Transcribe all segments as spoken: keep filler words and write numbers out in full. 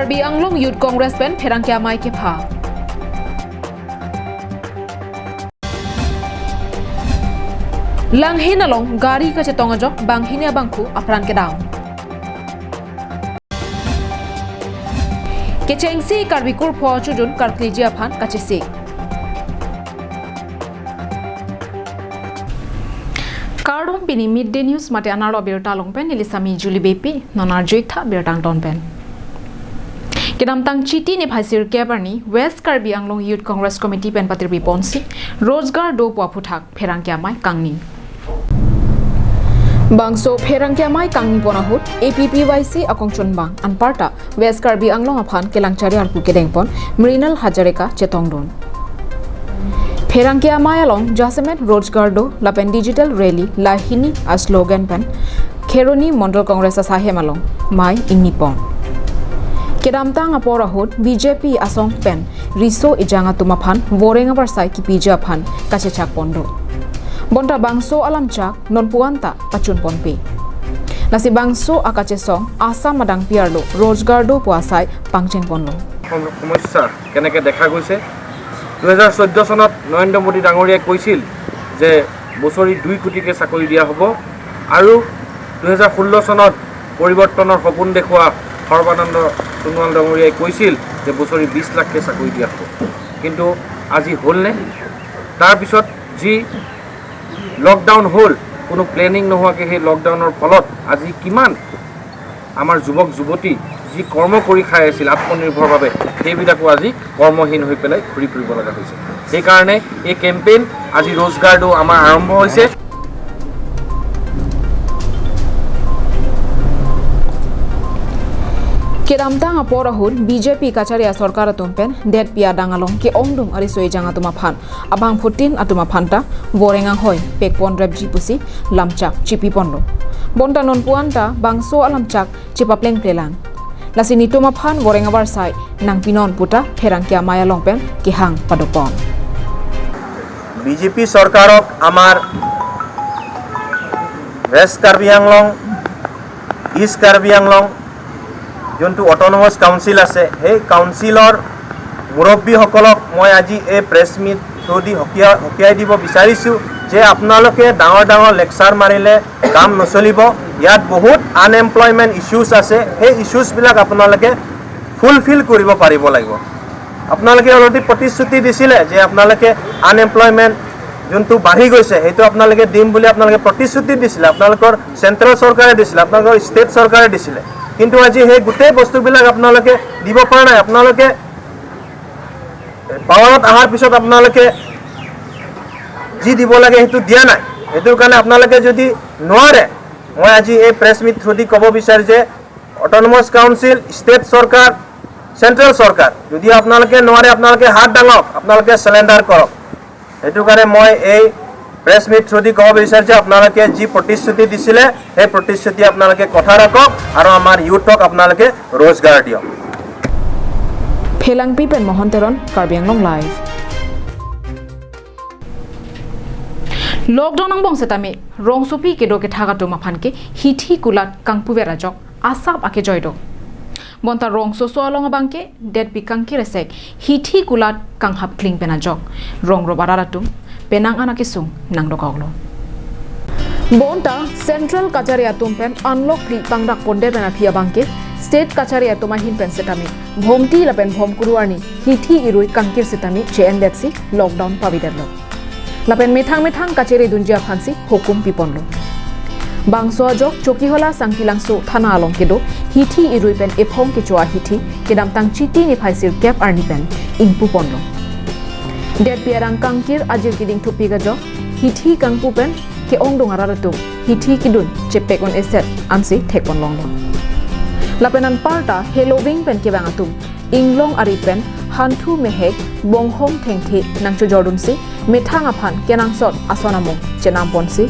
Karbi Anglong Youth Congress pen pherangke amei kepha. Langhin along gari kachetong ajok banghini abangphu apran kedam. Kechengsi Karbi kurpho chojun karkliji aphan kachesi. Kardom, pini Midday News mate anerlo abirta along pen neli Sami Julie Beypi, non arju-ik tha birta angton pen. Kedamtang Chiti niphai sirkep arni West Karbi Anglong Youth Congress Committee pen patirpi ponsi Rojgar Do pu aphuthak pherangke amei kangni. Bangso pherangke amei kangni pon ahut A P P Y C akongchunbang anparta West Karbi Anglong aphan kelang chari arpu kedengpon Mrinal Hazarika chetongdun. Pherangke amei along jasemet Rojgar Do lapen Digital Rally lahini aslogan pen Kheroni Mondol Congress asaihem along mei ingnipon. Kedamtang apor ahut B J P asong pen riso ejang atum aphan voreng avarsai kipiji aphan kachechak pondo. Bonta bangso alamchak nonpu-an ta pachun ponpe. Lasi bangso akachesong Assam adang P R lo Rojgar Do pu asai pangcheng ponlo. সম- সমস্যা কেনেকে দেখা গৈছে। দুহেজাৰ চৈধ্য চনত নৰেন্দ্ৰ মোদী ডাঙৰীয়াই কৈছিল যে বছৰি দুই কোটিকে চাকৰি দিয়া হ'ব আৰু দুহেজাৰ ষোল্ল চনত পৰিৱৰ্তনৰ সপোন দেখুওৱা সৰ্বানন্দ সোণোৱাল ডাঙৰীয়াই কৈছিল যে বছৰি বিশ লাখকে চাকৰি দিয়া হ'ব। কিন্তু আজি হ'লনে? তাৰপিছত যি লকডাউন হ'ল, কোনো প্লেনিং নোহোৱাকৈ সেই লকডাউনৰ ফলত আজি কিমান আমাৰ যুৱক যুৱতী যি কৰ্ম কৰি খাই আছিল আত্মনিৰ্ভৰভাৱে, সেইবিলাকো আজি কৰ্মহীন হৈ পেলাই ঘূৰি ফুৰিব লগা হৈছে। সেইকাৰণে এই কেম্পেইন আজি ৰোজগাৰ দো আমাৰ আৰম্ভ হৈছে। Kedamtang apor ahut B J P kachari asorkar atum pen detpi adang along ke-ongdung ariso ejang atum aphan abangphutin atum aphan ta voreng anghoi pekpon repji pusi lamchak chipiponlo. Bonta nonpu-an ta bangso alamchak chepaplengplelang. Lasi netum aphan voreng avarsai nangpinon puta pherangke amei along pen kehang padopon. BJP চৰকাৰক আমাৰ ৱেষ্ট কাৰ্বি আংলং, ইষ্ট কাৰ্বি আংলং যোনটো autonomous council আছে, সেই কাউন্সিলৰ মুৰব্বীসকলক মই আজি এই প্ৰেছ মিট থ্ৰুদি সকীয়া- সকীয়াই দিব বিচাৰিছোঁ যে আপোনালোকে ডাঙৰ ডাঙৰ লেকচাৰ মাৰিলে কাম নচলিব। ইয়াত বহুত আনএমপ্লয়মেণ্ট ইছ্যুজ আছে, সেই ইছ্যুজবিলাক আপোনালোকে ফুলফিল কৰিব পাৰিব লাগিব। আপোনালোকে অলৰেডি প্ৰতিশ্ৰুতি দিছিলে যে আপোনালোকে আনএমপ্লয়মেণ্ট যোনটো বাঢ়ি গৈছে, সেইটো আপোনালোকে দিম বুলি আপোনালোকে প্ৰতিশ্ৰুতি দিছিলে, আপোনালোকৰ চেণ্ট্ৰেল চৰকাৰে দিছিলে, আপোনালোকৰ ষ্টেট চৰকাৰে দিছিলে। কিন্তু আজি সেই গোটেই বস্তুবিলাক আপোনালোকে দিব পৰা নাই। আপোনালোকে পাৱাৰত অহাৰ পিছত আপোনালোকে যি দিব লাগে, সেইটো দিয়া নাই। সেইটো কাৰণে আপোনালোকে যদি নোৱাৰে, মই আজি এই প্ৰেছ মিট থ্ৰুদি ক'ব বিচাৰোঁ যে অট'নমাছ কাউন্সিল, ষ্টেট চৰকাৰ, চেণ্ট্ৰেল চৰকাৰ, যদি আপোনালোকে নোৱাৰে, আপোনালোকে হাত দাঙক, আপোনালোকে চাৰেণ্ডাৰ কৰক। সেইটো কাৰণে মই এই প্ৰেছ মিট থ্ৰুদি ক'ব বিচাৰিছোঁ যে আপোনালোকে যি প্ৰতিশ্ৰুতি দিছিলে, সেই প্ৰতিশ্ৰুতি আপোনালোকে কথা ৰাখক আৰু আমাৰ ইউথক আপোনালোকে ৰোজগাৰ দিয়ক। Phelangpi pen Mohan Teron, Karbi Anglong Live. Lockdown angbong setame rongsopi kedo kethak atum aphan ke hithi kulat kangpuver ajok asap akejoi do. Bonta rongsoso along abang ke detpi kangkir esek hithi kulat kanghap kling pen ajok rong rop arat atum penang an akesung nangdokoklo. Bonta Central kachari atum pen unlock phli pangdak pondet pen aphi abang ke State kachari atum ahin pen setame Bhomti lapen Bhomkuru arni hithi irui kangkir setame che-endetsi lockdown pavidetlo. Lapen methang methang kachere dunji aphansi hukum piponlo. Bangso ajok Chokihola Sangtilangso thana along kedo hithi irui pen ephong kecho ahithi kedamtang Chiti niphai sirkep arni pen ingpuponlo. Detpi arang kangkir ajir keding thupik ajok hithi kangpu pen ke-ongdung arat atum hithi kedun chepek un-eset ansi thekponlonglo. Lapen anparta heloving pen kevang atum inglong ari pen hanthu mehek bonghom thengthe nangchojordunsi methang aphan kenangsot ason amung chenamponsi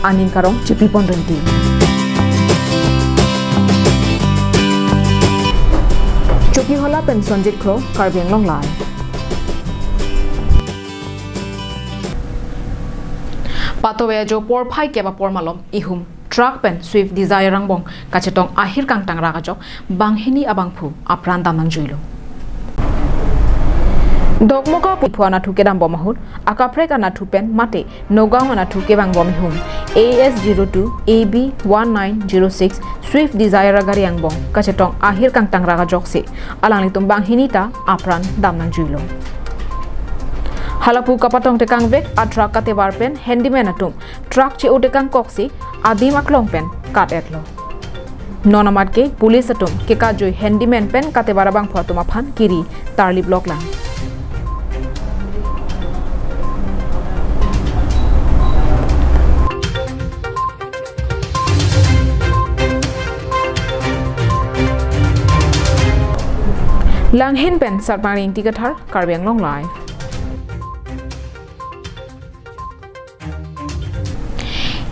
aning karong chipipon rinti. Chokihola pen Sonjit Kro, Karbi Anglong Live. Patoveya jo porphai kep apor malom ihum truck pen Swift Dzire angbong kachetong ahir kangtang rak ajok banghini abangphu apran dam nangjuilo. Dokmoka puphu anatthu kedambom ahut akaprek anatthu pen mate Nagaon anatthu kevangbom ihum A S zero two A B one nine zero six Swift Dzire agari angbong kachetong ahir kangtang rak ajok si alanglitum banghini ta apran dam nangjuilo. Halapu kapatong tekangvek a-truck katevar pen handyman atum truck che-o tekangkok si adim aklong pen kat-etlo. Non amat ke police atum kekajui handyman pen katevar abangphu atum aphan kiri tarlip loklang. Langhin pen Satmari Ingti Kathar, Karbi Anglong Live.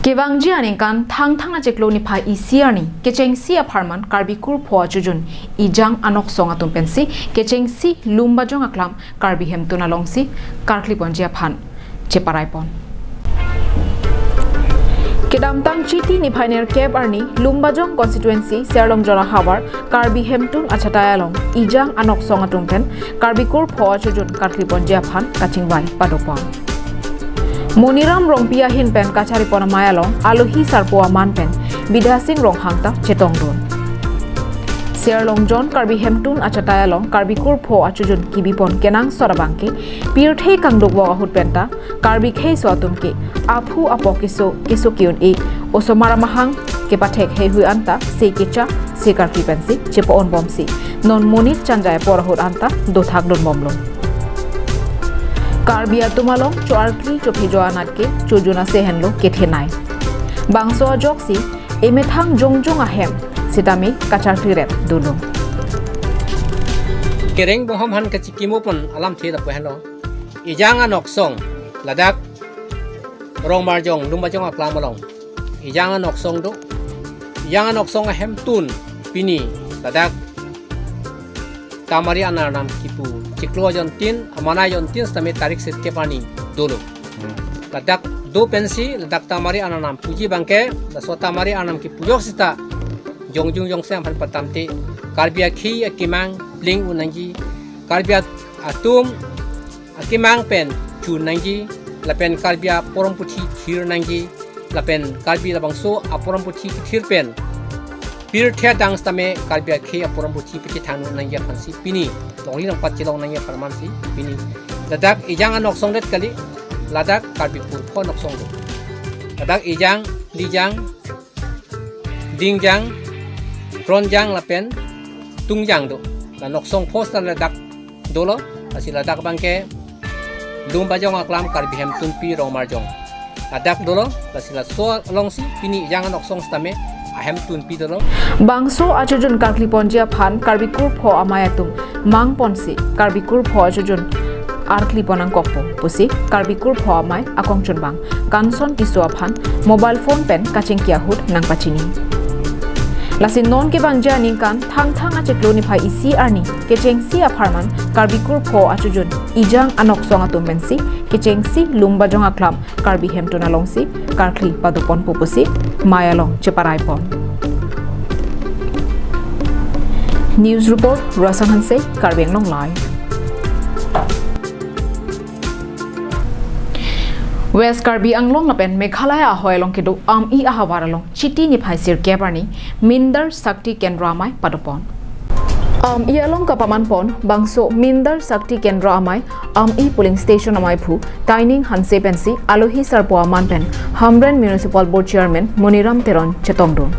Kevangji aningkan Thangthang achiklo niphai isi arni kechengsi apharman Karbi kurpho achojun Ejang anoksong atum pensi kechengsi Lumbajong aklam Karbi Hemtun alongsi karkli ponji aphan cheparaipon. Kedamtang Chiti niphai nerkep arni Lumbajong constituency Serlongjon ahavar Karbi Hemtun achatai along Ejang anoksong atum pen Karbi kurpho achojun karkli ponji aphan kachingvai padopon. Moniram Rongpi ahin pen kacharipon amei along alohi sarpo aman pen Bidya Sing Ronghang ta chetongdun. Serlongjon Karbi Hemtun achatai along Karbi kurpho achojun kibipon kenangsot abangke pirthe kangdukvok ahut penta Karbi kheiso atum ke aphu apok keso keso ke-un-e osomar amahang kepathek heihui anta se kecha se karkli pensi chepa-onbomsi non monit chanjai apor ahut anta dothakdunbomlo. Karbi atum along cho-arkli chophejo anat ke chojun ase henlo kethenei. Bangso ajoksi emethang jongjong ahem sitame kacharkliret dolo. Kereng bohom han kachikimo pon alamthe lapu henlo. Ejang anoksong ladak Rongmarjong Lumbajong aklam along Ejang anoksong do. Ejang anoksong ahemtun pini ladak Tamari Anarnam kipu chiklo jontin, amanai jontin sitame tarik sirkep arni dolo. Ladak do pensi ladak Tamari Anarnam puji abangke, laso Tamari Anarnam kipu ajok sita jongjung jongsi aphan patamte Karbi akhei akemang pling un nangji, Karbi at-, atum akemang pen chun nangji, lapen Karbi aporom puthi thir nangji, lapen Karbi labangso aporom puthi kethir pen pirthe adang sitame Karbi akhei aporom puthi pachethang nangji aphansi pini, longri longpat chelong nangji apharmansi pini ladak Ejang anoksong det kali, ladak Karbi kurpho anoksong do. Ladak Ejang, Dijang, Dingjang, Pronjang lapen Tungjang do. La noksong pho sita ladak dolo, lasi ladak abangke Lumbajong aklam Karbi Hemtunpi Rongmarjong ladak dolo, lasi laso alongsi pini Ejang anoksong sitame ahemtunpi dolo. Bangso achojun karkli ponji aphan Karbi kurpho amei atum mangponsi Karbi kurpho achojun arkli pon nangkokpo pusi Karbi kurpho amei akongchunbang Kanson Tisso aphan mobile phone pen kachingki ahut nangpachini. Lasi non kevangji aningkan Thangthang achiklo niphai isi arni kechengsi apharman Karbi kurpho achojun Ejang anoksong atum pensi kechengsi Lumbajong aklam Karbi Hemtun alongsi karkli padoponpo pusi mei along cheparaipon. News report, Rasan Hanse, Karbi Anglong Live. West Karbi Anglong lapen Meghalaya ahoi along kedo Am-i ahavar along Chiti niphai sirkep arni Mindar Shakti Kendra amei padopon. Am-i along kapamanpon bangso Mindar Shakti Kendra amei, Am-i polling station ameiphu Taining Hanse pensi alohi sarpo aman pen Hamren Municipal Board Chairman Moniram Teron chetongdun.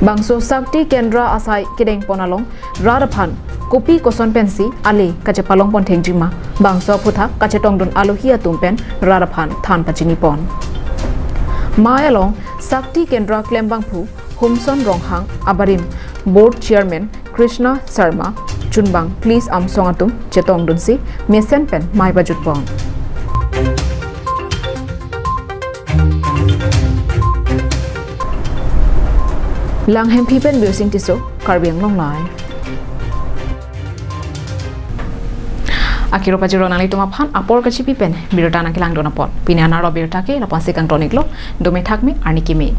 Bangso Shakti Kendra asai kedengpon along rat aphan kopi koson pensi ale kachepalongpon thengjima, bangso aphutha kachetongdun alohi atum pen rat aphan than pachinipon. Mei along Shakti Kendra klembangphu Humson Ronghang abarim Board Chairman Krishna Sharma, chunbang Klis Amsong atum chetongdunsi mesen pen mei pajutpon. Langhemphi pen Birsing Tisso, Karbi Anglong Live. Akiro pajirlo nanglitum aphan apor kachipi pen birta nangkelangdun apot. Pini anerlo birta ke lapu-ansi kangton-iklo, dome thakme arni keme.